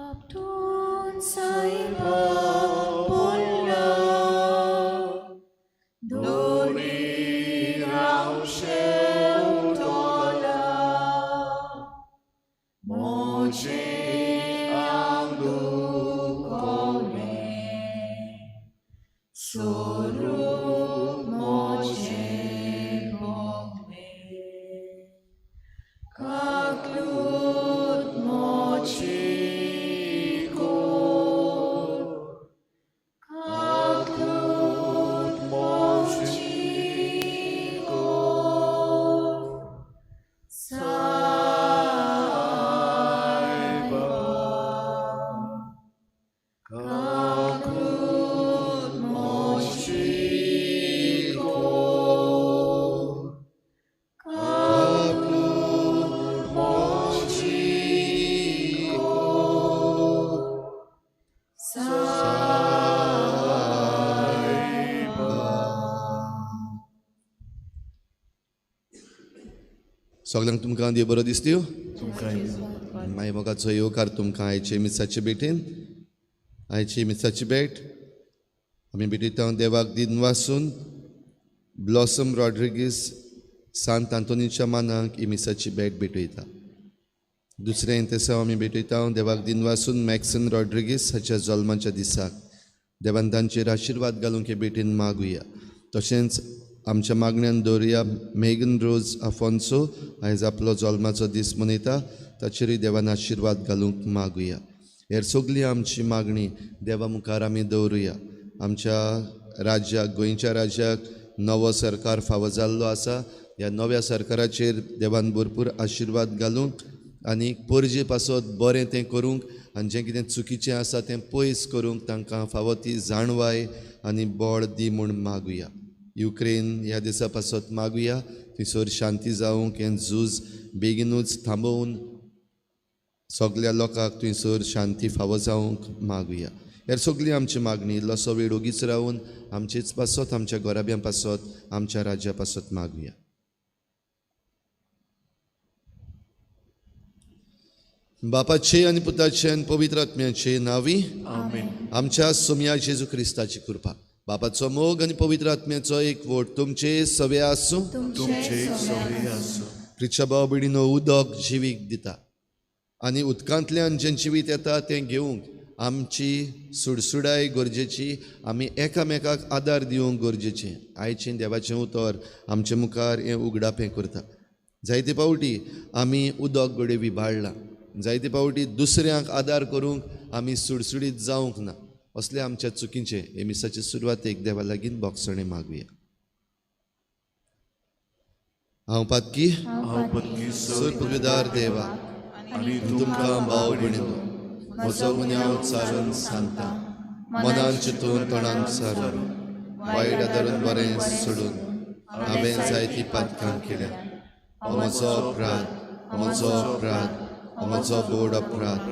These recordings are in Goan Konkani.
आपटून सायबा पडला दोरी रावशे उठला मोजे आंग दुखोले सोरूप मोजे भोगले काकलूत मोजी कोर काकलूत मोजी कोर सायबा काकलूत मोजी कोर काकलूत मोजी कोर सायबा. सगल्यांक तुमकां देव बरो दिसत्यो. मागीर मोगाचो येवकार तुमकां आयचे मिसाचे भेटेन. आयची मिसाची भेट आमी भेटयता देवाक दिनवासून ब्लॉसम रॉड्रिगीस सांत आंतोनीच्या मानाक ही मिसाची भेट भेटयता. दुसरें तेसांव आमी भेटयता देवाक दिनवासून मॅक्सन रॉड्रिगीस हाच्या जल्माच्या दिसाक. देवान तांचेर आशिर्वाद घालूंक हे भेटीन मागुया. तशेंच आमच्या मागण्यान दवरुया मेगन रोज आफोन्सो आयज आपलो जल्माचो दीस मनयता, ताचेरूय देवान आशिर्वाद घालूंक मागुया. हेर सगळी आमची मागणी देवा मुखार आमी दवरुया. आमच्या राज्याक, गोंयच्या राज्याक नवो सरकार फावो जाल्लो आसा. ह्या नव्या सरकाराचेर देवान भरपूर आशिर्वाद घालूंक आनी परजे पासत बरें तें करूंक आनी जें कितें चुकीचें आसा तें पयस करूंक तांकां फावो ती जाणवाय आनी बळ दी म्हूण मागुया. युक्रेन ह्या देसा पासत मागुया, थंयसर शांती जावंक, हें झूज बेगीनूच थांबोवन सगल्या लोकांक थंयसर शांती फावो जावंक मागुया. हेर सगळी आमची मागणी इल्लोसो वेळ ओगीच रावन आमचेच पासत, आमच्या घराब्यां पासत, आमच्या राज्या पासत मागुया. बापाचे आनी पुताचे आनी पवित्र आत्म्याचे नांवी आमच्या सोम्या जेजू क्रिस्ताची कृपा, बापाचो मोग आनी पवित्र आत्म्याचो एकवट तुमचे सवे आसूं. तुमचे सवे आसूं. प्रिच्या भाव भयणीनो, उदक जिवीक दिता आनी उदकांतल्यान जें जिवीत येता तें घेवंक आमची सुडसुडाय गरजेची. आमी एकामेकाक आदार दिवंक गरजेचें. आयचें देवाचें उतर आमचे मुखार हें उगडापें करता. जायते फावटी आमी उदक घडये विभाळ्ळां, जायते फावटी दुसऱ्यांक आदार करूंक आमी सुडसुडीत जावंक ना. असले आमच्या चुकीचें हे मिसाचे सुरवातेक देवा लागीं बोगसणें मागुया. हांव पातकी सर पदवीदार देवा आनी तुमकां भाव भयणीनो म्हजो गुन्यांव चारून सांगता, मनान चिंतून तोंडान सारून वायट आदारून बरें सोडून हांवें जायतीं पातकां केल्या. म्हजो अपराध, म्हजो अपराध, म्हजो बोड अपराध.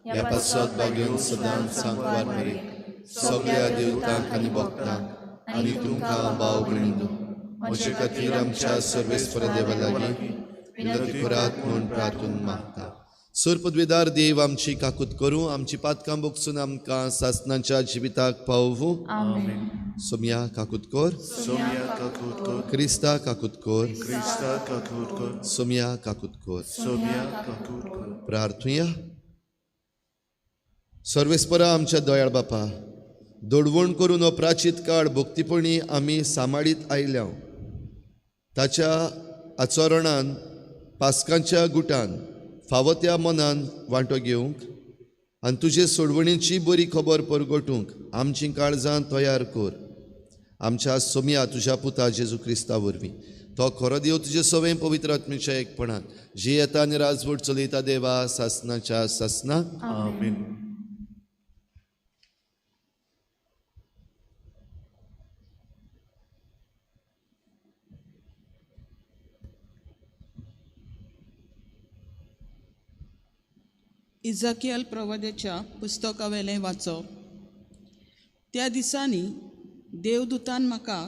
ह्या पासत बागेवन सदांच सांकवार मरे सगळ्या देवतांक आनी भक्तांक आनी तुमकां भाव भयणीनो म्हजे खातीर आमच्या सर्वेस्पर देवा लागीं विनंती करात म्हूण प्रार्थून मागता. सर पदवीदार देव आमची काकूत करूं, आमची पातकां बोगसून आमकां सासनाच्या जिविताक पावूं. सोमया काकूत कर, सोमया काकूत कर, क्रिस्ता काकूत कर, क्रिस्ता काकूत कर, सोमया काकूत कर. सोमया काकूत कर. प्रार्थुया. सर्वेस्परा आमच्या दयाळ बापा, दडवण करून हो प्राचीत काळ भक्तीपणी आमी सांबाळीत आयल्या. ताच्या आचरणान पास्कांच्या गुटान फावो त्या मनान वांटो घेवंक आनी तुजे सोडवणीची बरी खबर परगटूंक आमचीं काळजां तयार कर. आमच्या सोमया तुज्या पुता जेजू क्रिस्ता वरवीं, तो खरो देव तुजे सवें पवित्र आत्म्याच्या एकपणान जी येता आनी राजवट चलयता देवा सासनाच्या सासना. आमेन. इजाकियल प्रवाद्याच्या पुस्तकावेलें वाचप. त्या दिसांनी देवदूतान म्हाका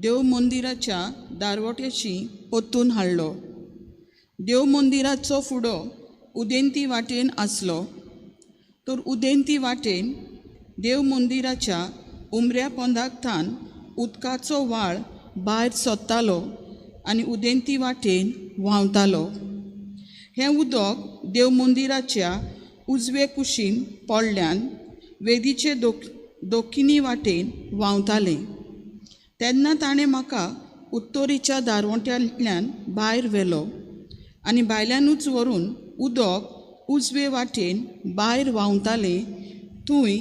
देव मंदिराच्या दारवट्याशी परतून हाडलो. देव मंदिराचो फुडो उदेंती वाटेन आसलो. तर उदेंती वाटेन देव मंदिराच्या उमऱ्या पोंदाक थान उदकाचो वाळ भायर सोदतालो आनी उदेंती वाटेन व्हांवतालो. हें उदक देव मंदिराच्या उजवे कुशीन पडल्यान वेदीचे दोकिनी वाटेन व्हांवतालें. तेन्ना ताणें म्हाका उत्तरेच्या दारवंट्यांतल्यान भायर व्हेलो आनी भायल्यानूच व्हरून उदक उजवे वाटेन भायर व्हांवतालें थंय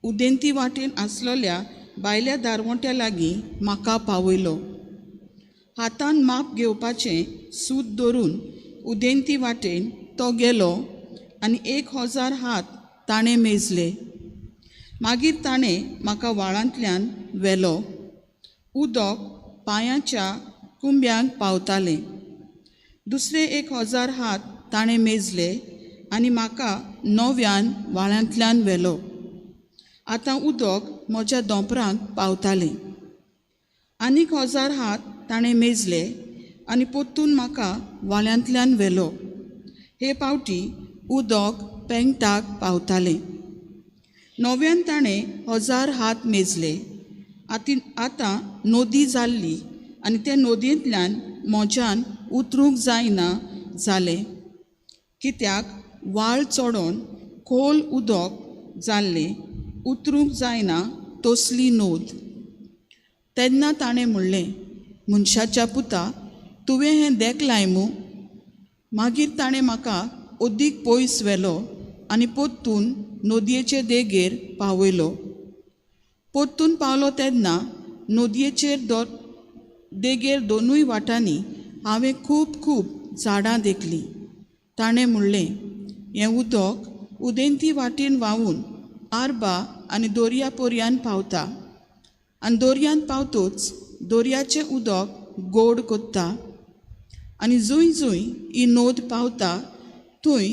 उदेंती वाटेन आसलेल्या भायल्या दारवंट्या लागीं म्हाका पावयलो. हातान माप घेवपाचें सूत धरून उदेंती वाटेन तो गेलो आनी 1000 हात ताणें मेजले. मागीर ताणें म्हाका व्हाळांतल्यान व्हेलो. उदक पांयाच्या कुंब्यांक पावतालें. दुसरे 1000 हात ताणें मेजले आनी म्हाका नव्यान व्हाळांतल्यान व्हेलो. आतां उदक म्हज्या दोंपरांक पावतालें. आनीक 1000 हात ताणें मेजले आनी परतून म्हाका व्हाळांतल्यान व्हेलो. हे पावटी उदक पेंगटाक पावतालें. नव्यान ताणें 1000 हात मेजले. आतां नदी जाल्ली आनी ते नदयेंतल्यान म्हज्यान उतरूंक जायना जालें, कित्याक व्हाळ चडोन खोल उदक जाल्लें, उतरूंक जायना तसली नोद. तेन्ना ताणें म्हणलें, मनशाच्या पुता, तुवें हें देखलाय मू? मागीर ताणें म्हाका अदीक पयस व्हेलो आनी परतून नदयेचे देगेर पावयलो. परतून पावलो तेन्ना नदयेचेर देगेर दोनूय वाटांनी हांवें खूब खूब झाडां देखलीं. ताणें म्हणलें, हें उदक उदेंती वाटेन व्हांवून आरबा आनी दर्या पर्यान पावता आनी दर्यांत पावतच दर्याचें उदक गोड कोत्ता आनी जंय जंय ही नोद पावता थंय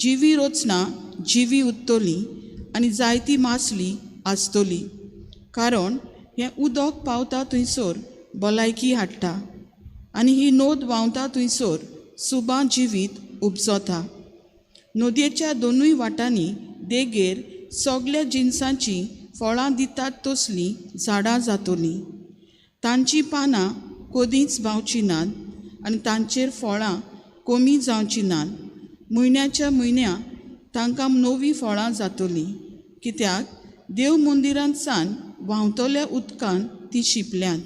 जिवी रचना जिवी उरतली आनी जायती मासली आसतली, कारण हें उदक पावता थंयसर भलायकी हाडटा आनी ही नोद व्हांवता थंयसर सुबां जिवीत उपजता. नदयेच्या दोनूय वाटांनी देगेर सगल्या जिनसांचीं फळां दितात तसलीं झाडां जातलीं. तांचीं पानां कदींच बावचीं नात आनी तांचेर फळां कमी जावचीं नात. म्हयन्याच्या म्हयन्या तांकां नवीं फळां जातलीं, कित्याक देव मंदिरांत सावन व्हांवतल्या उदकान तीं शिंपल्यांत.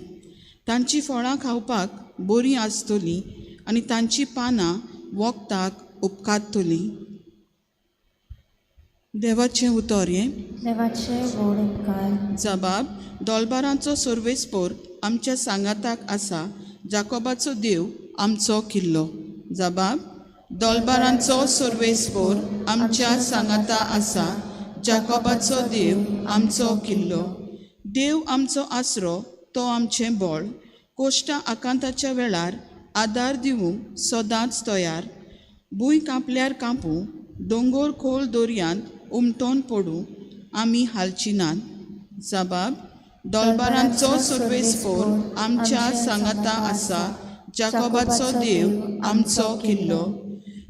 तांचीं फळां खावपाक बरीं आसतलीं आनी तांचीं पानां वखदाक उपकारतलीं. देवाचें उतर हें. देवाचें व्हड उपकार. जबाब दोलबारांचो सर्वेस्पोर आमच्या सांगाताक आसा, जाकोबाचो देव आमचो किल्लो. जबाब दोलबारांचो सर्वेस्पोर आमच्या सांगाता आसा, जाकोबाचो देव आमचो किल्लो. देव आमचो आसरो, तो आमचें बळ, कोश्टां आकांताच्या वेळार आदार दिवंक सदांच तयार. भूंय कांपल्यार कांपूं, दोंगोर खोल दर्यांत उमटोन पडूं, आमी हालची नात. जबाब दोलबारांचो सर्वेस्पोर आमच्या सांगाता आसा, जाकोबाचो देव आमचो किल्लो.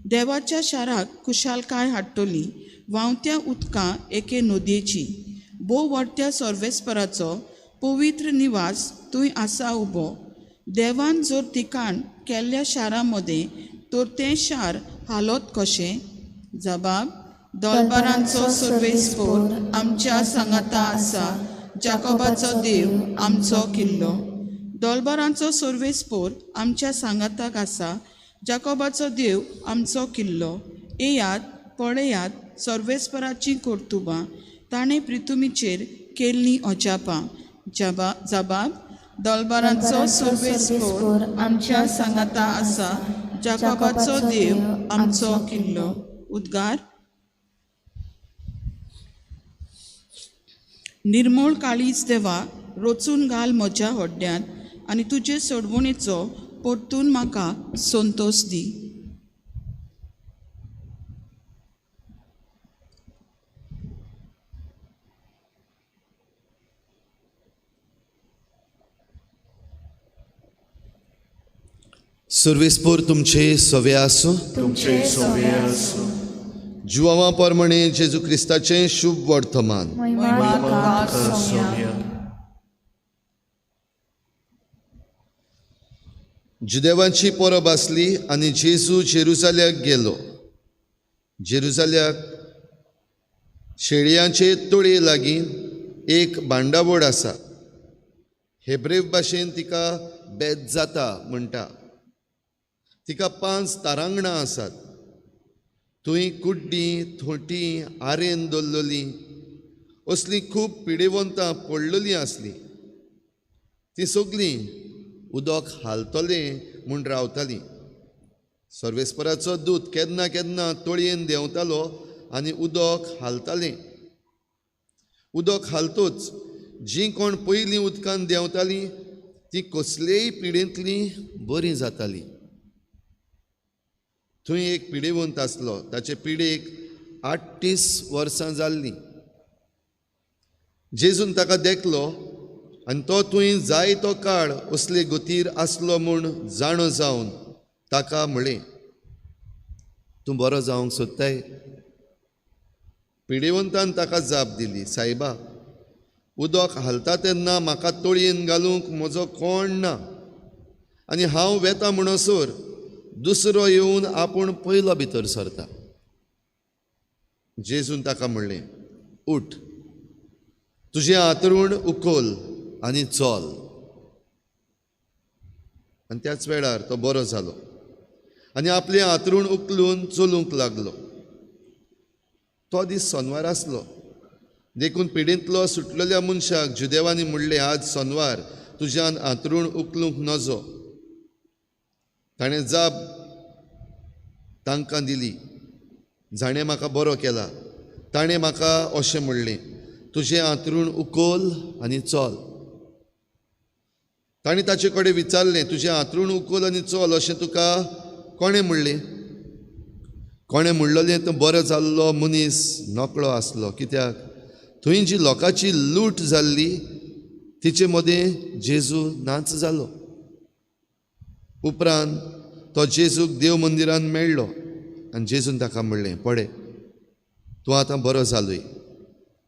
देवाच्या शाराक खुशालकाय हाडटली, व्हांवत्या उदकां एके नदयेची. भोव व्हडत्या सर्वेस्पराचो पवित्र निवास थंय आसा उबो. देवान जर ठिकाण केल्ल्या शारा मदें तर तें शार हालोत कशें? जबाब दोलबारांचो सर्वेस्पोर आमच्या सांगाता आसा, जाकोबाचो देव आमचो किल्लो. दोलबारांचो सर्वेस्पोर आमच्या सांगाताक आसा, जाकोबाचो देव आमचो किल्लो. येयात पळयात सर्वेस्पराचीं कर्तुबां, ताणें प्रितुमीचेर केल्लीं अजापां. जबाब दोलबारांचो सर्वेस्पोर आमच्या सांगाता आसा, जाकोबाचो देव आमचो किल्लो. उद्गार. निर्मळ काळीज देवा, रचून घाल म्हज्या हड्ड्यांत आनी तुजे सोडवणेचो परतून म्हाका संतोश दी. सर्वेस्पोर तुमचे सवे आसूं. तुमचे सवे आसूं. जुवांवा प्रमाणे जेजू क्रिस्ताचें शुभ वर्तमान. महिमा तुका सोम्या. जुदेवांची परब आसली आनी जेजू जेरुजाल्याक गेलो. जेरुजाल्याक शेळयांचे तळये लागीं एक बांडावळ आसा. हेब्रेव भाशेन तिका बेत जाता म्हणटा. तिका 5 तारांगणां आसात. थंय कुड्डीं, थोटी, आरेन दवरलेलीं असलीं खूब पिडेवंतां पडलेलीं आसलीं. तीं सगलीं उदक हालतलें म्हूण रावतालीं. सर्वेस्पराचो दूत केन्ना केन्ना तळयेन देंवतालो आनी उदक हालतालें. उदक हालतूच जीं कोण पयलीं उदकान देंवतालीं तीं कसलेय पिडेंतलीं बरीं जातालीं. थंय एक पिडेवंत आसलो. ताचे पिडेक 38 वर्सां जाल्लीं. जेजून ताका देखलो आनी तो थंय जायतो काळ असले गतीर आसलो म्हूण जाणो जावन ताका म्हळें, तूं बरो जावंक सोदताय? पिडेवंतान ताका जाप दिली, सायबा, उदक हालता तेन्ना म्हाका तळयेन घालूंक म्हजो कोण ना आनी हांव वेता म्हणसर दुसरो येवन आपूण पयलो भितर सरता. जेजून ताका म्हणलें, उठ, तुजें आतरूण उखल आनी चल. आनी त्याच वेळार तो बरो जालो आनी आपलें आतरूण उखलून चलूंक लागलो. तो दीस सोनवार आसलो. देखून पिडेंतलो सुटलेल्या मनशाक जुदेवांनी म्हणलें, आज सोनवार, तुज्यान आतरूण उखलूंक नजो. ताणें जाप तांकां दिली, जाणें म्हाका बरो केला ताणें म्हाका अशें म्हणलें, तुजें आतरूण उखल आनी चल. ताणें ताचे कडेन विचारलें, तुजें आतरूण उखल आनी चल अशें तुका कोणें म्हणलें? कोणें म्हणलें तो बरो जाल्लो मनीस नकळो आसलो, कित्याक थंय जी लोकांची लूट जाल्ली तिचे मदें जेजू नाच जालो. उपरांत तो जेजूक देव मंदिरान मेळ्ळो आनी जेजून ताका म्हणलें, पळय, तूं आतां बरो जालोय,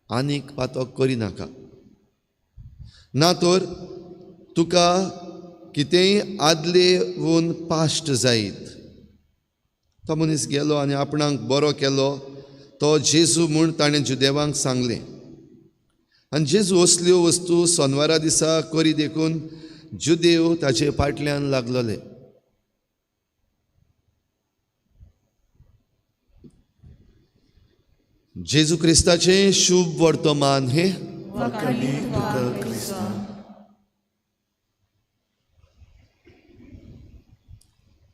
आनीक पातक करिनाका, ना तर तुका कितेंय आदले वून पाश्ट जायत. तो मनीस गेलो आनी आपणाक बरो केलो तो जेजू म्हूण ताणें जुदेवांक सांगलें. आनी जेजू असल्यो वस्तू सोनवारा दिसा करी देखून जुदेव ताचे फाटल्यान लागलोले. जेजू क्रिस्ताचें शुभ वर्तमान हें.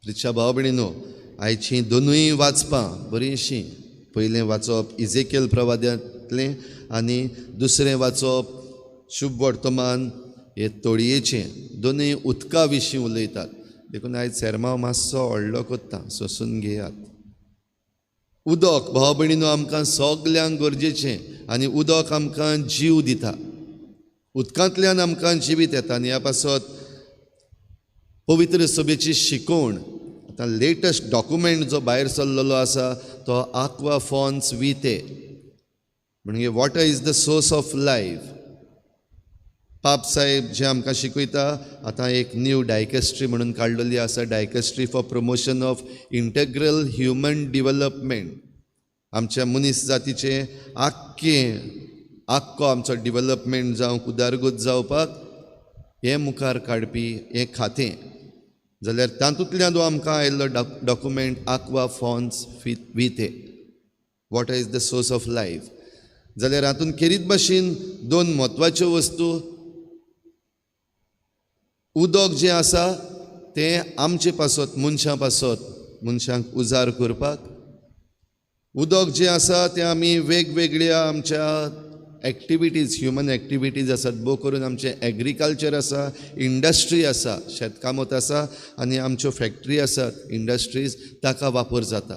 प्रिच्या भाव भयणीनो, आयचीं दोनूय वाचपां बरींशीं. पयलें वाचप इजेकेल प्रवाद्यांतलें आनी दुसरें वाचप शुभ वर्तमान हे तोडयेचें. दोनूय उदका विशीं उलयतात. देखून आयज सेरमांव मातसो व्हडलो कोत्ता, सोसून घेयात. उदक भाव भयणीनो आमकां सगल्यांक गरजेचें आनी उदक आमकां जीव दिता. उदकांतल्यान आमकां जिवीत येता. आनी ह्या पासत पवित्र सभेची शिकवण आतां लेटस्ट डॉक्युमेंट जो भायर सरलेलो आसा तो आक्वा फॉन्स विते, म्हणजे water is the source of life. पाप साहेब जे आमकां शिकयता आतां एक न्यू डायकेस्ट्री म्हणून काडलेली आसा, dicastery for promotion of integral human development. आमच्या मनीस जातीचें आख्खें आख्खो आमचो डिवलपमेंट जावंक उदारगत जावपाक हें मुखार काडपी हें खातें. जाल्यार तातूंतल्यान जो आमकां आयिल्लो डॉक्युमेंट आक्वा फॉन्स विते, water is the source of life. जाल्यार हातूंत खेरीत भाशेन दोन म्हत्वाच्यो वस्तू, उदक जें आसा तें आमचे पासत मनशां पासत मनशांक उजार करपाक, उदक जें आसा तें आमी वेगवेगळ्या आमच्या एक्टिविटीज, ह्युमन एक्टिविटीज आसात, भोव करून आमचें एग्रीकल्चर आसा, इंडस्ट्री आसा, शेतकामत आसा आनी आमच्यो फॅक्टरी आसात, इंडस्ट्रीज, ताका वापर जाता.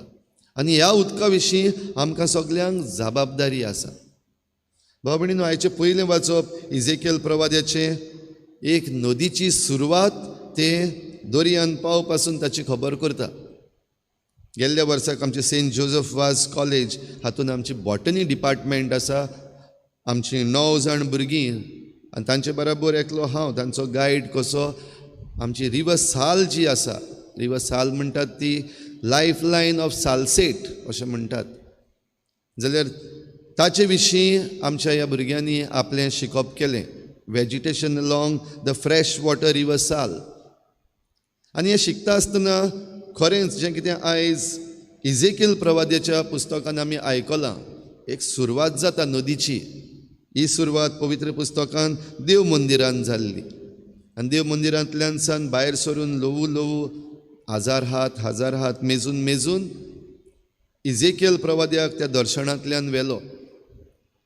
आनी ह्या उदका विशीं आमकां सगल्यांक जबाबदारी आसा. भाव भयणीनो, आयचें पयलें वाचप इजेकेल प्रवाद्याचें, एक नदीची सुरवात ते दर्यान पाव पासून ताची खबर करता. गेल्ल्या वर्साक आमचे सेंट जोजफ वाज कॉलेज हातूंत आमची बॉटनी डिपार्टमेंट आसा. आमची 9 जाण भुरगीं आनी तांचे बरोबर एकलो हांव तांचो गायड कसो. आमची रिवर साल जी आसा, रिवर साल म्हणटात ती लायफ लायन ऑफ सालसेट अशें म्हणटात, जाल्यार ताचे विशीं आमच्या ह्या भुरग्यांनी आपलें शिकप केलें. Vegetation along the fresh water river Sal. आनी हें शिकता आसतना खरेंच जें कितें आयज इजेकील प्रवाद्याच्या पुस्तकान आमी आयकलां, एक सुरवात जाता नदीची. ही सुरवात पवित्र पुस्तकान देव मंदिरान जाल्ली आनी देव मंदिरांतल्यान सान भायर सरून ल्हवू ल्हवू 1000 हात 1000 हात मेजून मेजून इजेकील प्रवाद्याक त्या दर्शनांतल्यान व्हेलो.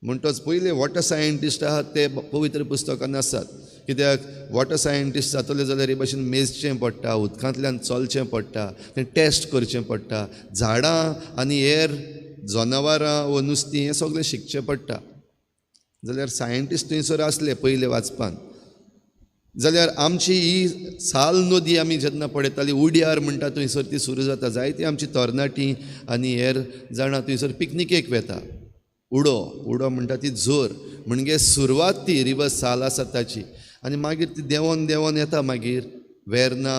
म्हणटच पयले वॉटर सायंटिस्ट आहात ते पवित्र पुस्तकान आसात. कित्याक वॉटर सायंटिस्ट जातले जाल्यार हे भाशेन मेजचें पडटा, उदकांतल्यान चलचें पडटा, तें टेस्ट करचें पडटा, झाडां आनी हेर जनावरां व नुस्तीं हें सगळें शिकचें पडटा. जाल्यार सायंटिस्ट थंयसर आसले पयले वाचपान. जाल्यार आमची ही साल नदी आमी जेन्ना पळयताली, उड्यार म्हणटा थंयसर ती सुरू जाता. जायती आमची तरणाटीं आनी हेर जाणां थंयसर पिकनिकेक वेता. उडो उडो म्हणटा ती जोर, म्हणजे सुरवात ती रिवर साल आसा ताची. आनी मागीर ती देंवोन देंवोन येता, मागीर वेर्ना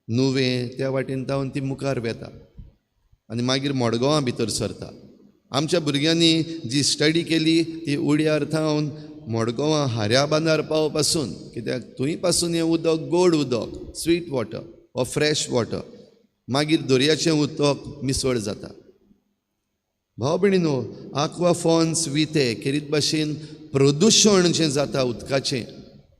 नुवें त्या वाटेन तावन ती मुखार वेता आनी मागीर मडगांवां भितर सरता. आमच्या भुरग्यांनी जी स्टडी केली ती उड्यार थावन मडगांवां हाऱ्या बांदार पाव पासून, कित्याक थंय पासून हें उदक गोड उदक, स्वीट वॉटर वा फ्रेश वॉटर, मागीर दर्याचें उदक मिसळ जाता. भाव भयणीनो, आक्वा फॉन्स विते खेरीत भाशेन प्रदुशण जें जाता उदकाचें,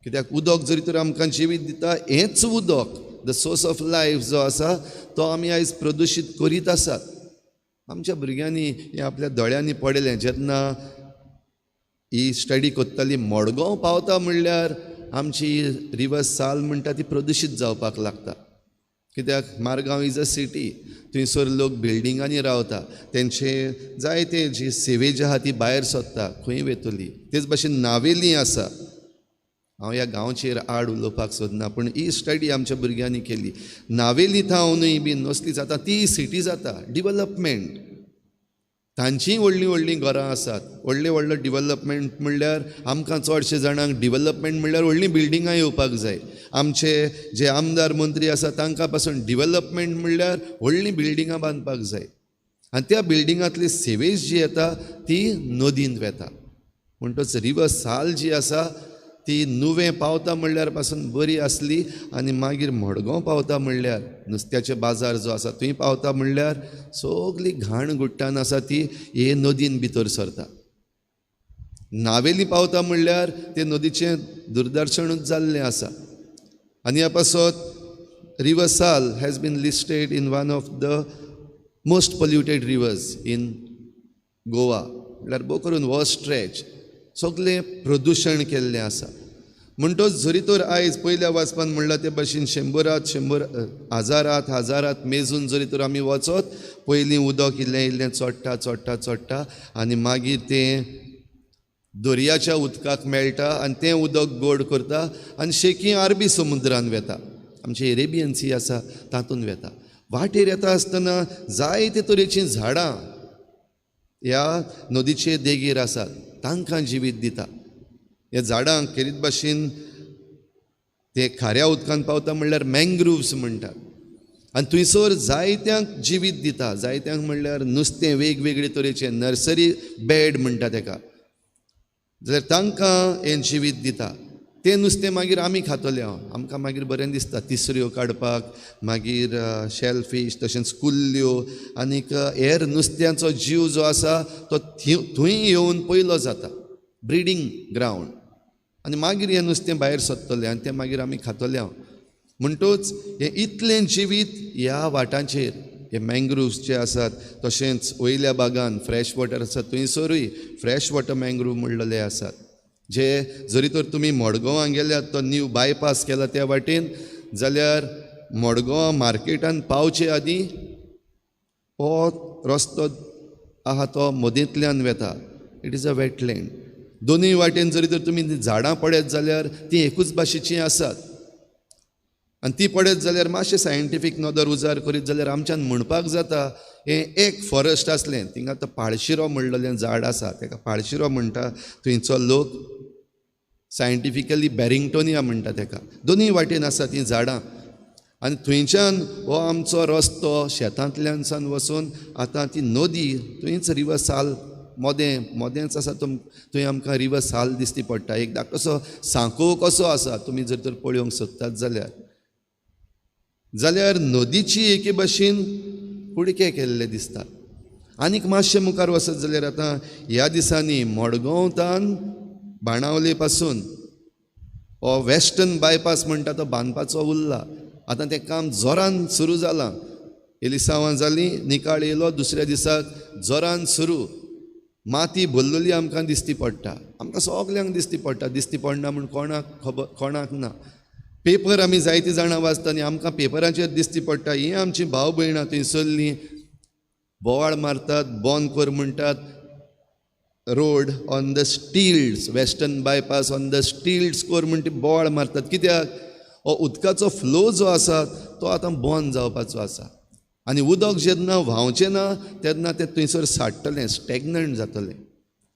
कित्याक उदक जरी तर आमकां जिवीत दिता, हेंच उदक the source of life जो आसा तो आमी आयज प्रदुशीत करीत आसात. आमच्या भुरग्यांनी हें आपल्या दोळ्यांनी पळयलें. जेन्ना ही स्टडी करताली, मडगांव पावता म्हणल्यार आमची रिवर साल म्हणटा ती प्रदुशीत जावपाक लागता. कित्याक मारगांव is a city, थंयसर लोक बिल्डिंगांनी रावता, तेंचे जायते जी सिवेज आहा ती भायर सोदता, खंय वेतली. तेच भाशेन नावेली आसा. हांव ह्या गांवचेर आड उलोवपाक सोदना, पूण ही स्टडी आमच्या भुरग्यांनी केली. नावेली थावनूय बी नसली जाता, ती सिटी जाता, डिवलपमेंट. तांचीय व्हडलीं व्हडलीं घरां आसात. व्हडलें व्हडलो डिवलपमेंट म्हणल्यार आमकां चडशे जाणांक डिवलपमेंट म्हणल्यार व्हडलीं बिल्डिंगां येवपाक जाय. आमचे जे आमदार मंत्री आसा तांकां पासून डिवलपमेंट म्हणल्यार व्हडलीं बिल्डिंगां बांदपाक जाय. आनी त्या बिल्डिंगांतली सिवेज जी येता ती नदींत वेता. म्हणटच रिवर साल जी आसा ती नुवें पावता म्हणल्यार पासून बरी आसली आनी मागीर मडगांव पावता म्हणल्यार नुस्त्याचे बाजार जो आसा थंय पावता म्हणल्यार सगली घाण गुट्टान आसा ती हे नदीन भितर सरता. नावेली पावता म्हणल्यार ते नदीचें दुर्दर्शनूच जाल्लें आसा. आनी ह्या पासत river Sal has been listed in one of the most polluted rivers in Goa. म्हणल्यार भोव करून हो स्ट्रेच सगळें प्रदुशण केल्लें आसा. म्हणटच जरी तर आयज पयल्या वाचपान म्हणलां ते भाशेन 100 100 1000 1000 मेजून जरी तर आमी वचत, पयलीं उदक इल्लें इल्लें चडटा चडटा चडटा आनी मागीर तें दर्याच्या उदकाक मेळटा आनी तें उदक गोड करता आनी शेकी अरबी समुद्रान वेता. आमची एरेबियन सी आसा तातूंत वेता. वाटेर येता आसतना जायते तरेचीं झाडां ह्या नदीचे देगेर आसात, तांकां जिवीत दिता. ह्या झाडांक खेरीत भाशेन ते खाऱ्या उदकांत पावता म्हणल्यार मँग्रुव्स म्हणटात आनी थंयसर जायत्यांक जिवीत दिता. जायत्यांक म्हणल्यार नुस्तें वेगवेगळे तरेचें, नर्सरी बेड म्हणटा तेका, जाल्यार तांकां हें जिवीत दिता. तें नुस्तें मागीर आमी खातले. हांव आमकां मागीर बरें दिसता तिसऱ्यो काडपाक, मागीर शेलफीश, तशेंच कुल्ल्यो आनीक हेर नुस्त्यांचो जीव जो आसा तो थंय येवन पयलो जाता, ब्रिडींग ग्रावंड. आनी मागीर हें नुस्तें भायर सोदतलें आनी तें मागीर आमी खातले. हांव म्हणटच हें इतलें जिवीत ह्या वाटांचेर, हे मँग्रुव्स जे आसात, तशेंच वयल्या बागान फ्रेश वॉटर आसा थंयसरूय फ्रेश वॉटर मँग्रूव म्हणलेले आसात. जे जरी तर तुमी मडगांवां गेल्यात, तो न्यू बायपास केला त्या वाटेन, जाल्यार मडगांवां मार्केटान पावचे आदीं हो रस्तो आहा तो मदींतल्यान वेता. It is a wetland. दोनूय वाटेन जरी तर तुमी झाडां पळयत जाल्यार तीं एकूच भाशेचीं आसात. आनी ती पळयत जाल्यार मातशें सायंटिफीक नदर उजार करीत जाल्यार आमच्यान म्हणपाक जाता हें एक फॉरेस्ट आसलें. थिंगा आतां पाळशिरो म्हणलेलें झाड आसा, तेका पाळशिरो म्हणटा थंयचो लोक, सायंटिफिकली बॅरिंगटोनिया म्हणटा तेका. दोनूय वाटेन आसा तीं झाडां. आनी थंयच्यान हो आमचो रस्तो शेतांतल्यान सावन वचून आतां ती नदी थंयच रिवर साल मोदें मोदेंच आसा, थंय आमकां रिवर साल दिसती पडटा. एक धाकटोसो सांको कसो आसा, तुमी जर तर पळोवंक सोदतात जाल्यार जाल्यार नदीची एके भशेन कुडके केल्ले दिसतात. आनीक मातशें मुखार वचत जाल्यार आतां ह्या दिसांनी मडगांवतान बाणावले पासून हो वेस्टर्न बायपास म्हणटा तो बांदपाचो उरला. आतां तें काम जोरान सुरू जालां. एलिसांवां जालीं, निकाळ येयलो, दुसऱ्या दिसाक जोरान सुरू. माती भरलेली आमकां दिसती पडटा, आमकां सगल्यांक दिसती पडटा. दिसती पडना म्हूण कोणाक खबर, कोणाक ना. पेपर आमी जायतीं जाणां वाचता आनी आमकां पेपराचेर दिसती पडटा ही आमची भाव भयणां थंयसरलीं बोवाळ मारतात, बंद कर म्हणटात, road on the stilts, western bypass on the stilts कर म्हण ती बोवाळ मारतात. कित्याक हो उदकाचो फ्लो जो आसा तो आतां बंद जावपाचो आसा. आनी उदक जेन्ना व्हांवचें ना तेन्ना तें थंयसर साठ्ठलें, स्टॅग्नंट जातलें.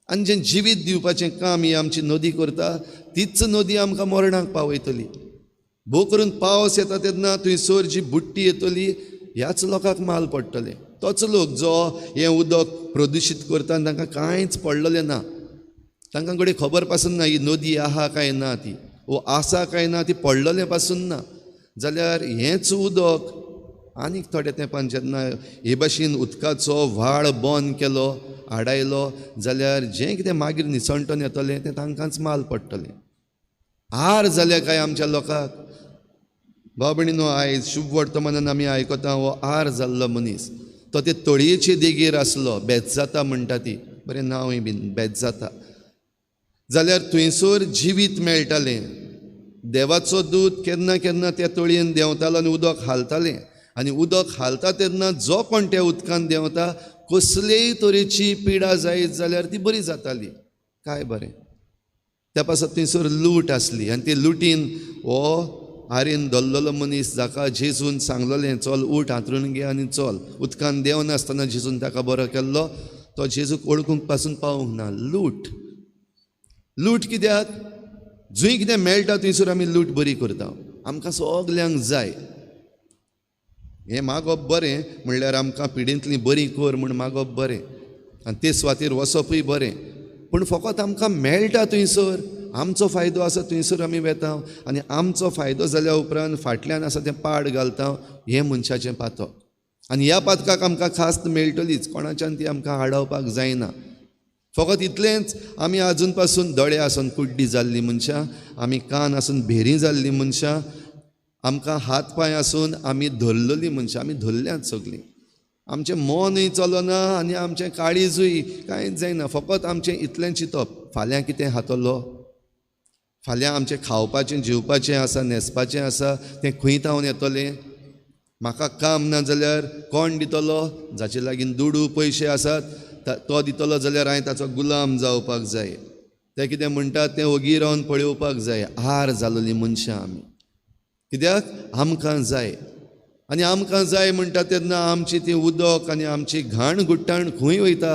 आनी जें जिवीत दिवपाचें काम ही आमची नदी करता तीच नदी आमकां मरणाक पावयतली. भोव करून पावस येता तेन्ना थंयसर जी बुट्टी येतली ह्याच लोकांक माल पडटलें. तोच लोक जो हें उदक प्रदुशीत करता आनी तांकां कांयच पडलेलें ना, तांकां घडये खबर पासून ना ही नदी आहा काय ना, ती वो आसा काय ना, ती पडलेलें पासून ना. जाल्यार हेंच उदक आनीक थोड्या तेंपान जेन्ना हे भाशेन उदकाचो व्हाळ बंद केलो, आडायलो जाल्यार जें कितें मागीर निसणटोन येतलें तें तांकांच माल पडटलें. आर जाल्या काय आमच्या लोकांक? भाव भयणीनो, आयज शुभ वर्तमानान आमी आयकता हो आर जाल्लो मनीस तो ते तळयेचे देगेर आसलो, बेजाता म्हणटा ती, बरें नांवूय बीन बेजाता. जाल्यार थंयसर जिवीत मेळटालें. देवाचो दूत केन्ना केन्ना त्या तळयेन देंवतालो आनी उदक हालतालें. आनी उदक हालता तेन्ना जो कोण त्या उदकान देंवता कसलेय तरेची पिडा जायत जाल्यार ती बरी जाताली. काय बरें, त्या पासत थंयसर लूट आसली आनी ती लुटीन हो आरेन धरलेलो मनीस जाका जेजून सांगलेलें चल उठ हांतरून घे आनी चल, उदकान देंवनासतना जेजून ताका बरो केल्लो, तो जेजूक वळखूंक पासून पावूंक ना. लूट, लूट कित्याक? जंय कितें मेळटा थंयसर आमी लूट बरी करता. आमकां सगल्यांक जाय हें मागप बरें, म्हणल्यार आमकां पिडेंतलीं बरी कर म्हूण मागप बरें आनी ते सुवातेर वचपूय बरें, पूण फकत आमकां मेळटा थंयसर आमचो फायदो आसा थंयसर आमी वेता आनी आमचो फायदो जाल्या उपरांत फाटल्यान आसा तें पाड घालता. हें मनशाचें पातक आनी ह्या पातकाक आमकां खास्त मेळटलीच, कोणाच्यान ती आमकां आडावपाक जायना. फकत इतलेंच, आमी आजून पासून दोळे आसून कुड्डी जाल्लीं मनशां, आमी कान आसून भेरीं जाल्लीं मनशां, आमकां हात पांय आसून आमी धरलेलीं मनशां, आमी धरल्यांत सगळीं. आमचें मनूय चलना आनी आमचें काळीजूय कांयच जायना. फकत आमचें इतलें चिंतप, फाल्यां कितें खातलो, फाल्यां आमचें खावपाचें जेवपाचें आसा, न्हेसपाचें आसा, तें खंय तावन येतलें, म्हाका काम ना जाल्यार कोण दितलो, जाचे लागीं दुडू पयशे आसात तो दितलो जाल्यार हांवें ताचो गुलाम जावपाक जाय, ते कितें म्हणटात तें ओगी रावन पळोवपाक जाय. आर जालोलीं मनशां आमी, कित्याक आमकां जाय. आनी आमकां जाय म्हणटा तेन्ना आमची ती उदक आनी आमची घाण गुट्टाण खंय वयता,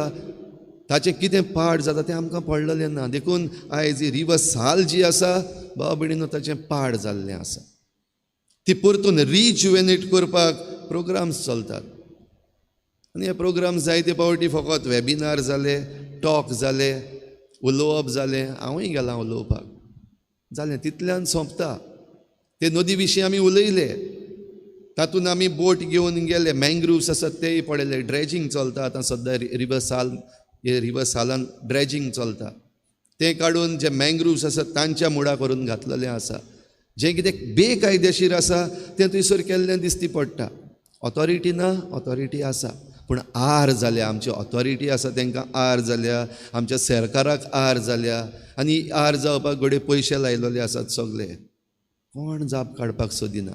ताचें कितें पाड जाता तें आमकां पडलेलें ना. देखून आयज ही रिवर साल जी आसा भाव भयणीनो ताचें पाड जाल्लें आसा. ती परतून रिजुवेनेट करपाक प्रोग्राम्स चलतात आनी हे प्रोग्राम जायते फावटी फकत वेबिनार जाले, टॉक जाले, उलोवप जालें, हांवूय गेलां उलोवपाक, जालें तितल्यान सोंपता. ते नदी विशीं आमी उलयले, तातूंत आमी बोट घेवन गेले, मँग्रुव्स आसात तेय पळयले, ड्रेजींग चलता आतां सद्या रिवर साल, हे रिवर सालान ड्रेजींग चलता, तें काडून जे मँग्रुव्स आसात तांच्या मुळा करून घातलेलें आसा. जें कितें बेकायदेशीर आसा तें थंयसर केल्लें दिसती पडटा. ऑथॉरिटी ना, ऑथॉरिटी आसा, पूण आर जाल्या आमची ऑथॉरिटी आसा तांकां आर जाल्या, आमच्या सरकाराक आर जाल्या आनी आर जावपाक घडये पयशे लायलेले आसात सगळे, कोण जाप काडपाक सोदिना.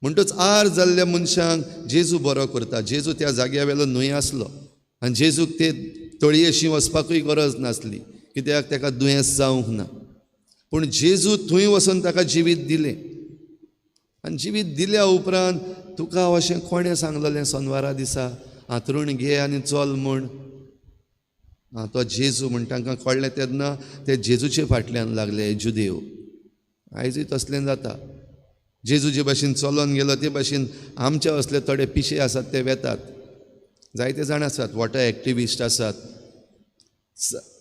म्हणटच आर जाल्ल्या मनशांक जेजू बरो करता. जेजू त्या जाग्या वेलो न्हय आसलो आनी जेजूक ते तळयेशी वचपाकूय गरज नासली, कित्याक ताका दुयेंस जावंक ना, पूण जेजू थंय वचून ताका जिवीत दिलें. आनी जिवीत दिल्या उपरांत तुका अशें कोणें सांगलेलें सोनवारा दिसा हांतरूण घे आनी चल म्हूण? आं, तो जेजू म्हण तांकां कळ्ळें तेन्ना ते जेजूचे फाटल्यान लागले जुदेव. आयजूय तसलें जाता. जेजू जे भाशेन चलोन गेलो ते भाशेन आमच्या असले थोडे पिशे आसात ते वेतात. जायते जाण आसात वॉटर एक्टिविस्ट आसात,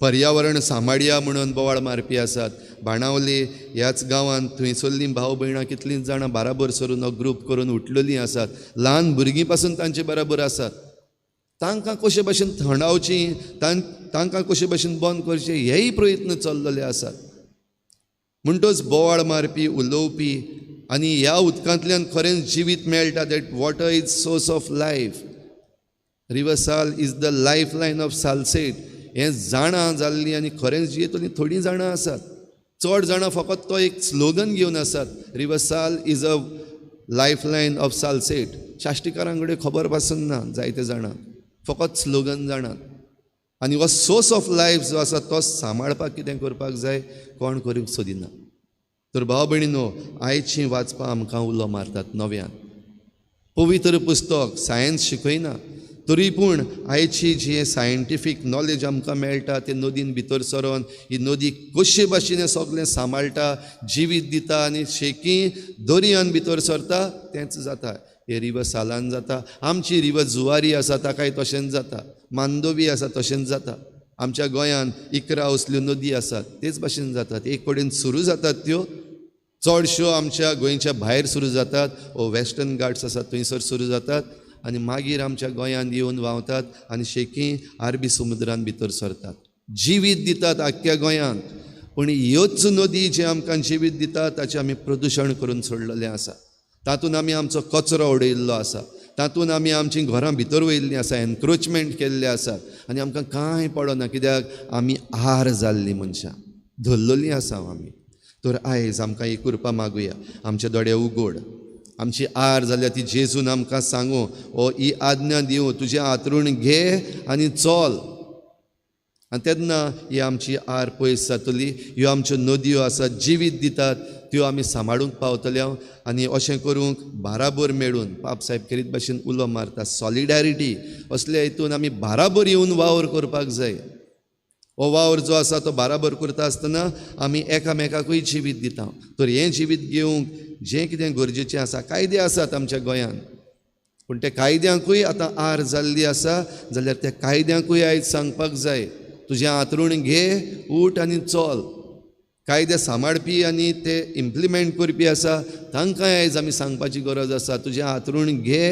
पर्यावरण सांबाळया म्हणून बोवाळ मारपी आसात. बाणावले ह्याच गांवांत थंयसरलीं भाव भयणां कितलीं जाणां बाराबर सरून हो ग्रूप करून उठलेलीं आसात. ल्हान भुरगीं पासून तांचे बराबर आसात. तांकां कशे भाशेन थंडावची, तांकां कशे भाशेन बंद करचें हेय प्रयत्न चल्लेले आसात. म्हणटच बोवाळ मारपी, उलोवपी आनी ह्या उदकांतल्यान खरेंच जिवीत मेळटा. That water is source of life. River Sal is the life line of Salcete हें जाणां जाल्लीं आनी खरेंच जियेतलीं थोडीं जाणां आसात. चड जाणां फकत तो एक स्लोगन घेवन आसात, river Sal is a life line of Salcete. साश्टीकारां कडेन खबर पासून ना जायते जाणां, फकत स्लोगन जाणात. आनी हो सोर्स ऑफ लायफ जो आसा तो सांबाळपाक कितें करपाक जाय कोण करूंक सोदिना. तर भाव भयणीनो, आयचीं वाचपां आमकां उलो मारतात नव्यान. पवित्र पुस्तक सायन्स शिकयना तरी पूण आयची जी सायंटिफीक नॉलेज आमकां मेळटा ते नदीन भितर सरोन ही नदी कशे भाशेन सगळें सांबाळटा, जिवीत दिता आनी शेकी दर्यान भितर सरता तेंच जाता. हे रिवर सालान जाता. आमची रिवर जुवारी आसा ताकाय तशेंच जाता. मांडोवी आसा तशेंच जाता. आमच्या गोंयांत 11 असल्यो नदी आसात तेच भाशेन जातात. एक कडेन सुरू जातात त्यो, चडश्यो आमच्या गोंयच्या भायर सुरू जातात, ओ वेस्टर्न घाट्स आसात थंयसर सुरू जातात आनी मागीर आमच्या गोंयांत येवन व्हांवतात आनी शेकी अरबी समुद्रान भितर सरतात. जिवीत दितात आख्ख्या गोंयांत. पूण ह्योच नदी जे आमकां जिवीत दितात ताचें आमी प्रदुशण करून सोडलेलें आसा. तातूंत आमी आमचो कचरो उडयल्लो आसा, तातूंत आमी आमचीं घरां भितर वयल्लीं आसा, एनक्रोचमेंट केल्लें आसा आनी आमकां कांय पडना कित्याक आमी आर जाल्लीं मनशां, धरलेलीं आसा आमी. तर आयज आमकां ही कृपा मागुया, आमचे दोळे उगड, आमची आर जाल्या ती जेजून आमकां सांगू, ओ ही आज्ञा दिवं, तुजें हांतरूण घे आनी चल. आनी तेन्ना ही आमची आर पयस जातली. ह्यो आमच्यो नदयो आसात जिवीत दितात त्यो आमी सांबाळूंक पावतले. आनी अशें करूंक बाराबर मेळून पाप साहेब खेरीत भाशेन उलो मारता, सॉलिडारिटी असल्या हितून आमी बाराबर येवन वावर करपाक जाय. हो वावर जो आसा तो बाराबर करता आसतना आमी एकामेकाकूय जिवीत दिता. तर हें जिवीत घेवंक जें कितें गरजेचें आसा, कायदे आसात आमच्या गोंयांत, पूण त्या कायद्यांकूय आतां आर जाल्ली आसा जाल्यार त्या कायद्यांकूय आयज सांगपाक जाय, तुजें हांतरूण घे, उठ आनी चल. कायदे सांबाळपी आनी ते इम्प्लिमेंट करपी आसा तांकां आयज आमी सांगपाची गरज आसा, तुजें हांतरूण घे,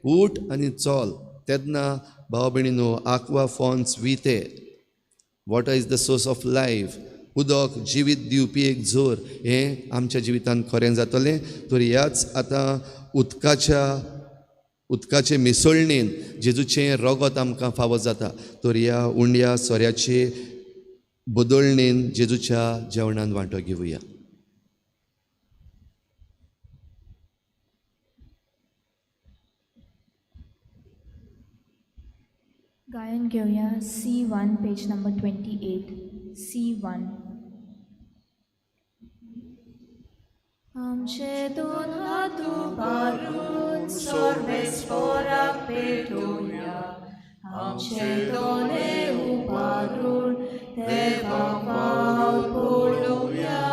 उठ आनी चल. तेन्ना भाव भयणीनो, aqua fons vitae, water is the source of life, उदक जिवीत दिवपी एक जोर, हें आमच्या जिवितांत खरें जातलें. तर ह्याच आतां उदकाचे मिसळणेन जेजूचें रगत आमकां फावो जाता. तर ह्या उंड्या सोऱ्याचे बदलणेन जेजूच्या जेवणान वांटो घेवया. गायन घेवया C1 page number 28. C1. आमचे दोन हात उबारून सर्वेस्पोराक पेटोवया, आमचे दोळे उबारून देवा पावल पळोवया,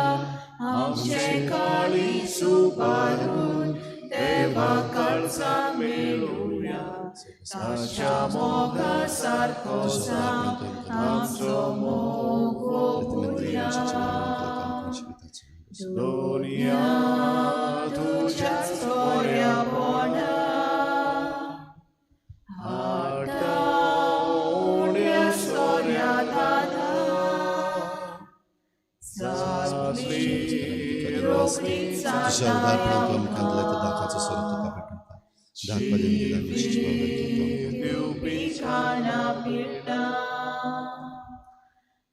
आमचे काळीज उबारून देवा काळजा मेळोवया, ताच्या मोगा सारको जावन आमचो मोग ओंपुया. दुनिया तुज्याच बऱ्यापणा हाडटा उण्या सोऱ्या दादा, जातली रोखडीच तुज्या उदारपणान तूं आमकां दिल्या त्या दाखाचो सोरो तुका भेटयता. दाखपाचें दिला खाना पिळटा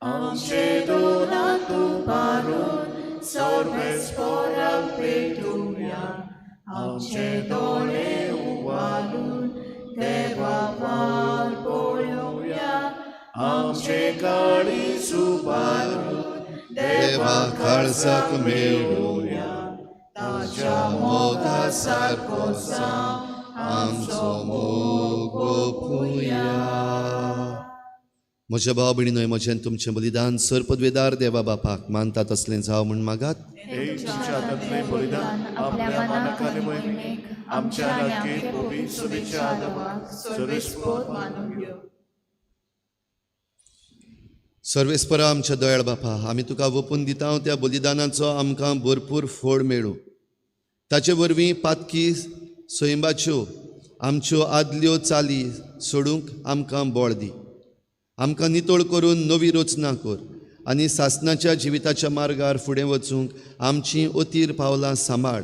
आमचे दोनात उबारून सर्वेस्पोराक पेटोवया, आमचे दोळे उबारून देवा पावल पळोवया, आमचे काळीज उबारून देवा काळजाक मेळोवया, ताच्या मोगा सारको जावं आमचो मोग ओंपुया. म्हज्या भाव भयणीनो, म्हजें तुमचें बलिदान सर पदवेदार देवा बापाक मानता तसलें जावं म्हूण मागात. तुमच्या हातांतलें बलिदान आपल्या मानाक आनी महिमेक आमच्या आनी पवित्र सभेच्या आदावाक सर्वेस्पर मानून घेवं. सर्वेस्परा आमच्या दयाळ बापा, आमी तुका वपून दिता त्या बलिदानाचो आमकां भरपूर फळ मेळूं. ताचे वरवीं पातकी सैमाच्यो आमच्यो आदल्यो चाली सोडूंक आमकां बळ दी. आमकां नितळ करून नवी रचना कर आनी सासनाच्या जिविताच्या मार्गार फुडें वचूंक आमची अतीर पावलां सांबाळ.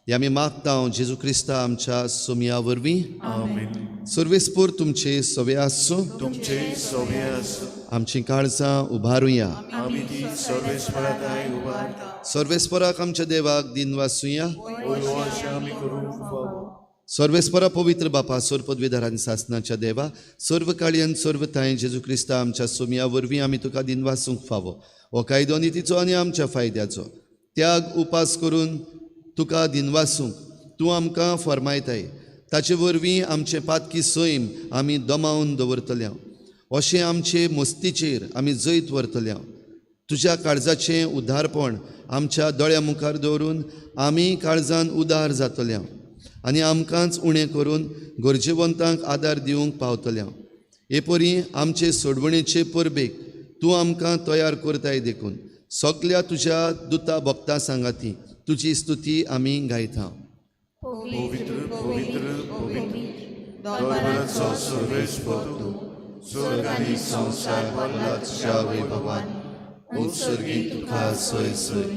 हे आमी मागता जेजू क्रिस्ता आमच्या सोमया वरवीं. आमेन. सर्वेस्पर तुमचे सवे आसूं. तुमचे सवे आसूं. आमची काळजां उबारुया. आमी ती सर्वेस्परा थांय उबारता. सर्वेस्पराक आमच्या देवाक दिनवासुया. वयर अशें आमी करूंक फावो. सर्वेस्परा पवित्र बापा, सर्व पदवीधर आनी सासनाच्या देवा, सर्व काळी आनी सर्व थांय जेजू क्रिस्ता आमच्या सोमया वरवीं आमी तुका दिनवासूंक फावो. हो कायदो नितीचो आनी आमच्या फायद्याचो त्याग उपास करून तुका दिनवासूंक तूं आमकां फर्मायताय. ताचे वरवीं आमचें पातकी सैम आमी दमावन दवरतल्या. अशें आमचे मस्तीचेर आमी जैत व्हरतल्या. तुज्या काळजाचें उदारपण आमच्या दोळ्या मुखार दवरून आमी काळजान उदार जातल्या आनी आमकांच उणें करून गरजेवंतांक आदार दिवंक पावतल्या. हे परी आमचे सोडवणेचे परबेक तूं आमकां तयार करताय देखून सगल्या तुज्या दुता भक्ता सांगाती तुजी स्तुती आमी गायता. पवित्र पवित्र पवित्र दरबाराचो सर्वेस्पर तूं, स्वर्ग आनी संवसार भरला तुज्या वैभवान. उत्सर्गी तुका सोय सोय,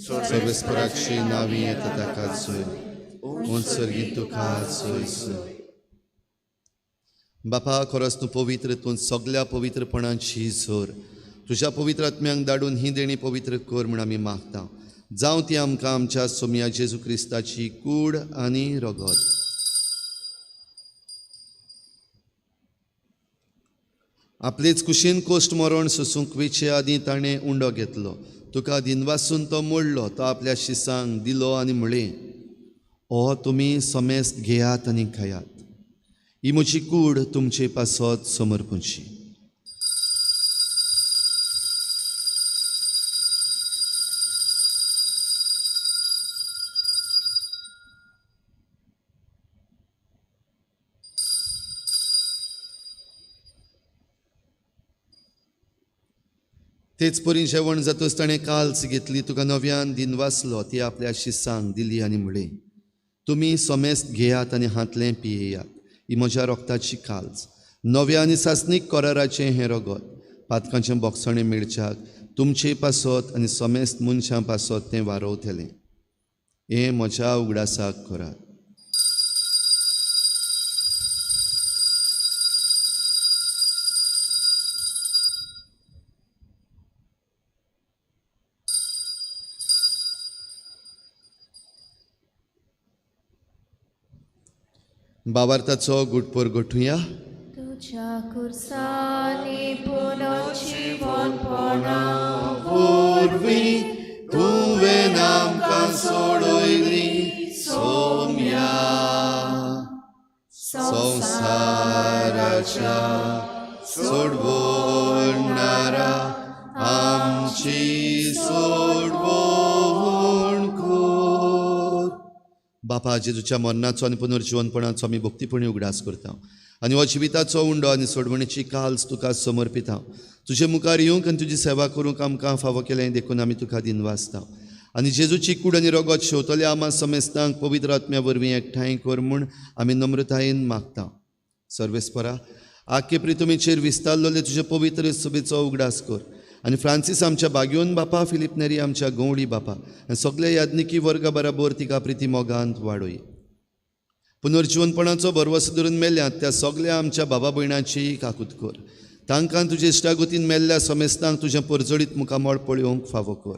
सर्वेस्पराची नावी येता ताका सोय, उत्सर्गी तुका सोय सोय. बापा, खरोच तूं पवित्र, तूं सगल्या पवित्रपणाची जोर. तुज्या पवित्र आत्म्यांक धाडून ही देणी पवित्र कर म्हूण आमी मागता. जावं ती आमकां आमच्या सोमया जेजू क्रिस्ताची कूड आनी रगत. आपलेच कुशीन कोश्ट मरण सोसूंक वेचे आदीं ताणें उंडो घेतलो. तुका दिनवासून तो मोडलो, तो आपल्या शिसांक दिलो आनी म्हळें, हो तुमी समेस्त घेयात आनी खायात. ही म्हजी कूड तुमचे पासत समर्पूची. तेच परी जेवण जातच ताणें काल्स घेतली, तुका नव्यान दिनवासलो, ती आपल्या शिसांक दिली आनी म्हळें, तुमी समेस्त घेयात आनी हांतलें पियेयात. ही म्हज्या रोगताची काल्स, नव्या आनी सासणीक कराराचें हें रगत. पातकांचें बोगसणें मेळच्याक तुमचे पासत आनी समेस्त मनशां पासत तें वारोवतलें. हें म्हज्या उगडासाक करात. बाबार्थाचो गुटपोर गोठुया. तुज्या खुर्सांनी पुनर्जीवनपणा वरवीं तुवें आमकां सोडयली सोम्या. संवसाराच्या सोडवणारा आमची सोडवण कर. बापा, जेजूच्या मरणाचो आनी पुनर्जीवनपणाचो आमी भक्तीपणी उगडास करता आनी हो जिविताचो उंडो आनी सोडवणेची काल्स तुका समर्पिता. तुजे मुखार येवंक आनी तुजी सेवा करूंक आमकां फावो केलें देखून आमी तुका दिनवासता. आनी जेजूची कूड आनी रगत शेवतल्या आमा समेस्तांक पवित्र आत्म्या वरवीं एकठांय कर म्हूण आमी नम्रतायेन मागता. सर्वेस्परा, आखे प्रितुमीचेर विस्तारलेले तुजे पवित्र सभेचो उगडास कर आनी फ्रांसीस आमच्या बागयोन बापा, फिलीप नेरी आमच्या गंवडी बापा आनी सगल्या याज्ञिकी वर्गा बराबर तिका प्रिती मोगांत वाडोय. पुनर्जीवनपणाचो भरवसो धरून मेल्यात त्या सगल्या आमच्या बाबा भयणाची काकूत कर. तांकां तुजे इश्टागतीन मेल्ल्या समेस्तांक तुजें परजळीत मुखामळ पळोवंक फावो कर.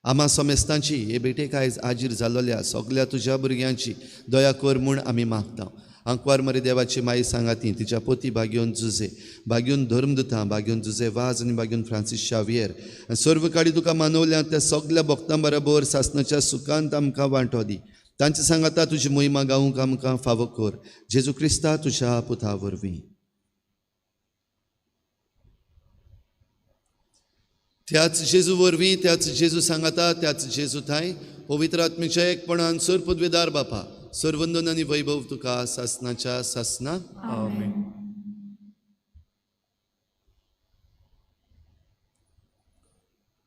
आमा समेस्तांची हे भेटेक आयज आजीर जाल्लोल्या सगल्या तुज्या भुरग्यांची दया कर म्हूण आमी मागता. आंकवार मरे देवाची माई सांगाती, तिच्या पोती भाग्योन जुजे, भाग्योन धर्मदुतां, भाग्योन जुजे वाज आनी भाग्योन फ्रांसीस शावियर आनी सर्व काडी तुका मानवल्या त्या सगल्या भक्तां बरोबर सासनाच्या सुखांत आमकां वांटो दी. तांचे सांगाता तुजी मोहिमा गावूंक आमकां फावो कर, जेजू क्रिस्ता तुज्या पुता वरवीं. त्याच जेजू वरवीं, त्याच जेजू सांगाता, त्याच जेजू थांय पवित्र आत्मेच्या एकपणान सर पदवेदार बापा, सर्वंदन आनी वैभव तुका सासनाच्या सासना. आमेन.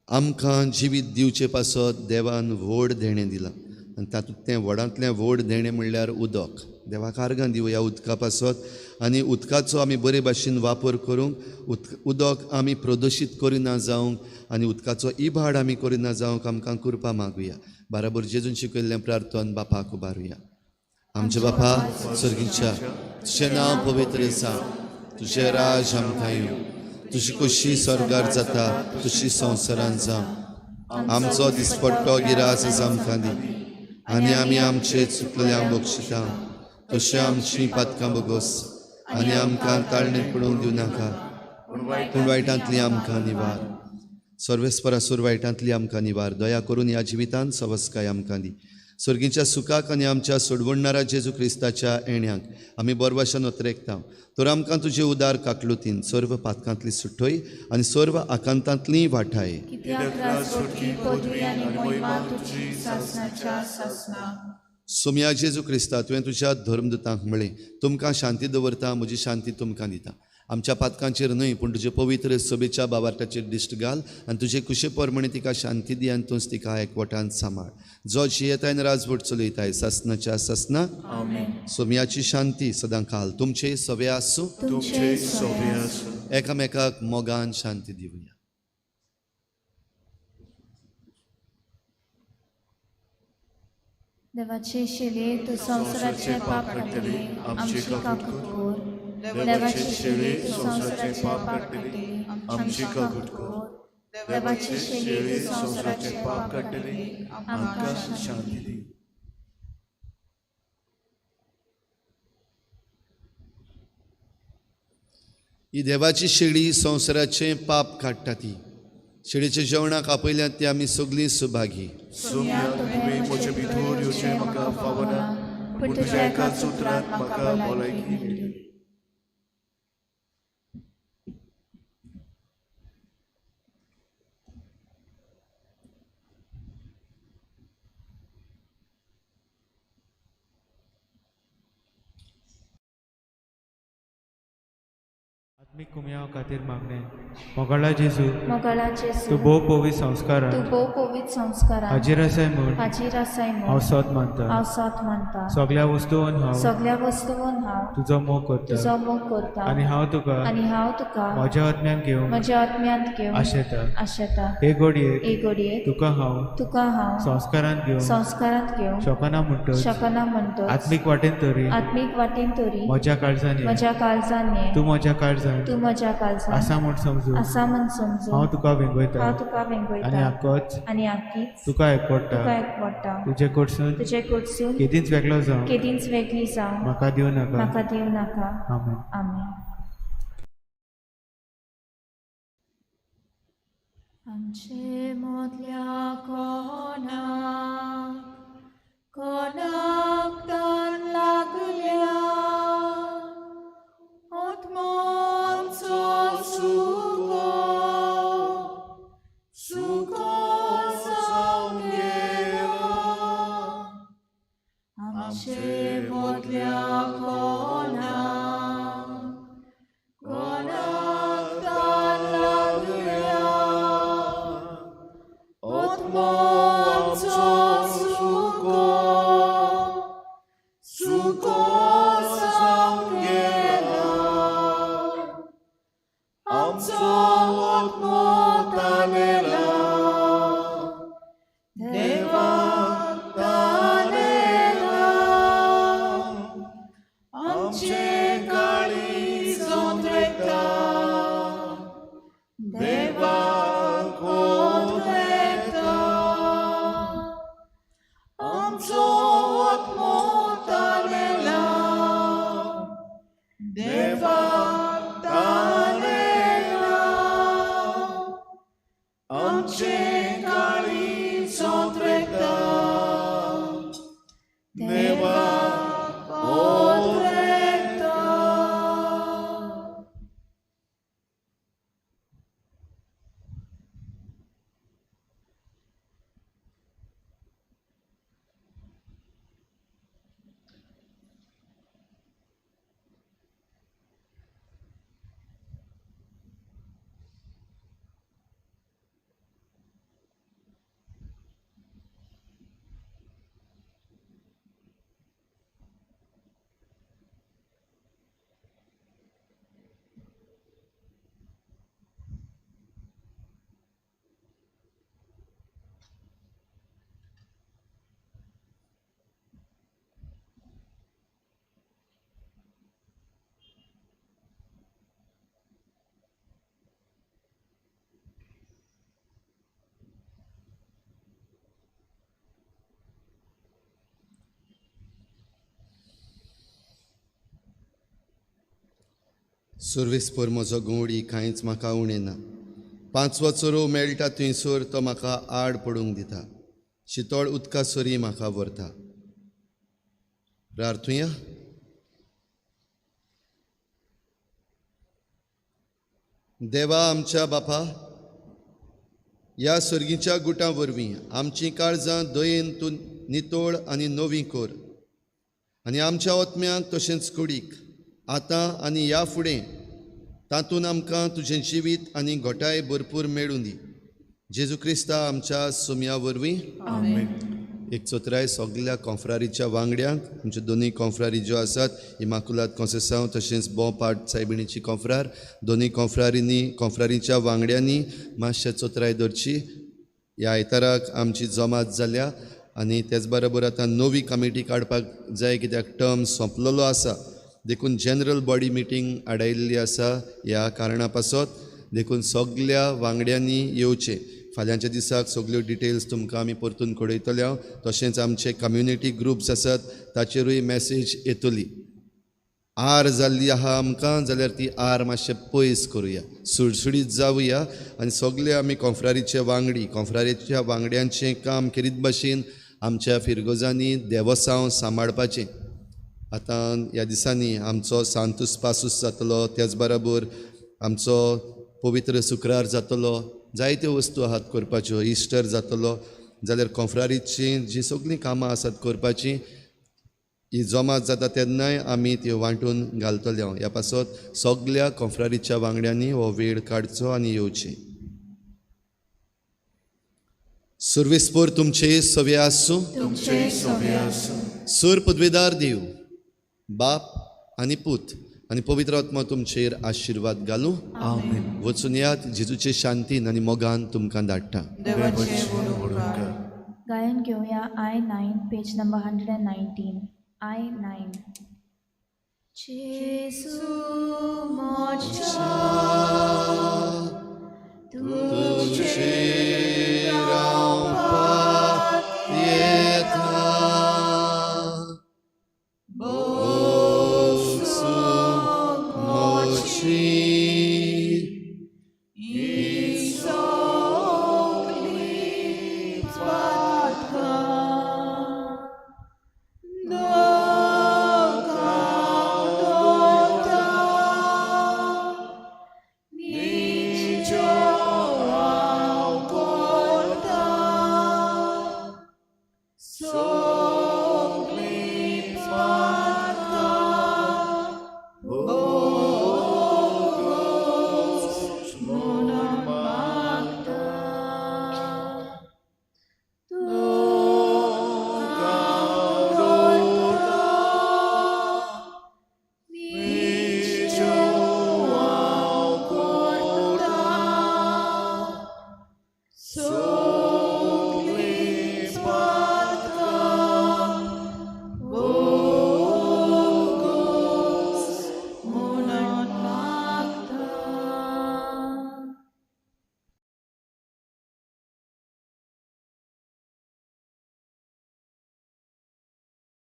आमकां जिवीत दिवचे पासत देवान व्हड देणें दिलां आनी तातूंत तें व्हडांतलें व्हड देणें म्हणल्यार उदक. देवाक आर्गां दिवया उदका पासत आनी उदकाचो आमी बरे भाशेन वापर करूंक, उदक आमी प्रदुशीत करिना जावंक आनी उदकाचो इबाड आमी करिना जावंक आमकां कृपा मागुया. बाराबर जेजून शिकयल्लें प्रार्थन बापाक उबारुया. आमच्या बापा सर्गीच्या, तुजें नांव पवित्र जावं, तुजें राज आमकां येवं, तुजी खोशी स्वर्गार जाता तशी संवसारांत जावं. आमचो दिसपट्टो गिरास आमकां दी आनी आमी आमचे चुकलेल्यांक बक्षिता तशें आमची पातकां बगोस आनी आमकां ताळणेंत पडोवंक दिवं नाका, पूण वायटांतली आमकां निवार. सर्वेस्परासूर वायटांतली आमकां निवार. दया करून ह्या जिवितांत सवस्काय आमकां दी. सर्गीच्या सुखाक आनी आमच्या सोडवणणारा जेजू क्रिस्ताच्या येण्याक आमी बोरवाशान ओतरेकता. तर आमकां तुजे उदार काकलुतीन सर्व पातकांतली सुटय आनी सर्व आकांतांतली वाठाय. सोम्या जेजू क्रिस्ता, तुवें तुज्या धर्मदुतांक म्हळें, तुमकां शांती दवरता, म्हजी शांती तुमकां दिता. आमच्या पातकांचेर न्हय पूण तुजे पवित्र सभेच्या बाबार्टाचेर दिश्ट घाल आनी तुजे कुशे प्रमाणे तिका शांती दी आनी तूंच तिका एकवटान सांबाळ. जो जियेताय आनी राजवट चलयताय सासनाच्या सासना. सोम्याची शांती सदां काल तुमचे सवे आसूं. एकामेकाक मोगान शांती दिवया. देवाचे शेळये तूं संवसाराचे पाप काडटली, आमची काकूट कर. देवाचे शेळये तूं संवसाराचे पाप काडटली, आमची काकूट कर. देवाचे शेळये तूं संवसाराचे पाप काडटली, आमकां शांती दी. ही देवाची शेळी संवसाराचें पाप काडटा. ती शेळीच्या जेवणाक आपयल्यात ती आमी सगळीं सुभागी. सोम्या, तुवें म्हजे भितर येवचें म्हाका फावना, पूण तुज्या एकाच उतरान म्हाका भलायकी मेळटली. आत्मीक कुमयाव खातीर मागणें. मोगाळा जेजू, मोगाळा जेजू, तूं भोव पवित्र संस्कारान, तूं भोव पवित्र संस्कारान हाजीर आसाय म्हूण, हाजीर आसाय म्हूण हांव सोद मानता, हांव सोद मानता. सगल्या वस्तून हांव, सगल्या वस्तून हांव तुजो मोग करता, तुजो मोग करता. आनी हांव तुका, आनी हांव तुका म्हज्या आत्म्यान घेवंक, म्हज्या आत्म्यांत घेवंक आशेता, आशेता. हे घडयेक, हे घडयेक तुका हांव, तुका हांव संस्कारांत घेवंक, संस्कारांत घेवंक शकना म्हणटच, शकना म्हणटच, आत्मीक वाटेन तरी, आत्मीक वाटेन तरी म्हज्या काळजान ये, म्हज्या काळजान ये, तूं म्हज्या काळजान, तूं म्हज्या काळजान आसा म्हूण समजून, आसा म्हूण समजून, हांव तुका वेंगयता, हांव तुका वेंगयता, आनी आकोच, आनी आकीच तुका एकवटा, तुका एकवटा. तुजे कडसून, तुजे कडसून केदींच वेगळो जावं, केदींच वेगळी जावं म्हाका दिवं नाका, म्हाका दिवं नाका. आमेन. आमेन. आमचे मदल्या कोणाक कोणाक तान लागल्या, आत्मांचो सुको सुको जावन गेला. आमचे मदल्या कोणाक कोणाक तान लागल्या, आत्मांचो सुको सुको जावन गेला. आमचो आत्मो तानेला, देवा तानेला, आमचें काळीज ओंद्रेता, देवाक ओंद्रेता. आमचो आत्मो तानेला, सुर्वेसपर म्हजो गवडी कांयच म्हाका उणें ना. पांचवो चोरो मेळटा थंयसर तो म्हाका आड पडूंक दिता, शितोळ उदका सरी म्हाका व्हरता. प्रार्थुया. देवा आमच्या बापा, ह्या सर्गीच्या गुटां वरवीं आमचीं काळजां दयेन तूं नितोळ आनी नवीं कर आनी आमच्या ओतम्यांक तशेंच कुडीक आतां आनी ह्या फुडें तातूंत आमकां तुजें जिवीत आनी घटाय भरपूर मेळूं दी. जेजू क्रिस्ता आमच्या सुमया वरवीं. एक चोत्राय सगल्या कॉंफ्रारीच्या वांगड्यांक, आमच्यो दोनूय कॉंफ्रारी ज्यो आसात, इमाकुलात कॉन्सेसांव तशेंच बोपाट सायबिणीची कॉंफ्रार, दोनूय कॉंफ्रारींनी कॉंफ्रारीच्या वांगड्यांनी मातशें चोत्राय धरची. ह्या आयताराक आमची जमात जाल्या आनी तेच बरोबर आतां नवी कमिटी काडपाक जाय, कित्याक टर्म सोंपलेलो आसा. देखून जनरल बॉडी मिटींग आडायल्ली आसा ह्या कारणा पासत. देखून सगल्या वांगड्यांनी येवचें. फाल्यांच्या दिसाक सगल्यो डिटेल्स तुमकां आमी परतून कळयतले हांव. तशेंच आमचे कम्युनिटी ग्रुप्स आसात ताचेरूय मॅसेज येतली. आर जाल्ली आहा आमकां जाल्यार ती आर मातशें पयस करुया, सुडसुडीत जावया आनी सगळे आमी कॉंफ्रारीचे वांगडी, कॉंफ्रारीच्या वांगड्यांचें काम केरीत भाशेन आमच्या फिरगोजांनी देवसांव सांबाळपाचें. आतां ह्या दिसांनी आमचो सांतूस पासूस जातलो, त्याच बरोबर आमचो पवित्र शुक्रार जातलो, जायत्यो वस्तू आहात करपाच्यो, इस्टर जातलो. जाल्यार कॉंफ्रारीचीं जीं सगळीं कामां आसात करपाचीं, ही जमात जाता तेन्नाय आमी त्यो वांटून घालतले. ह्या पासत सगल्या कॉंफ्रारीच्या वांगड्यांनी हो वेळ काडचो आनी येवचें. सुर्वेस्पोर तुमचे सवे आसूं. सूर पदवेदार देव बाप आनी पूत आनी पवित्र आत्मा तुमचेर आशिर्वाद घालूं. वचून यात जेजूचे शांतीन आनी मोगान तुमकां धाडटा. गायन घेवया I-9, page number 119. I-9. Jesu,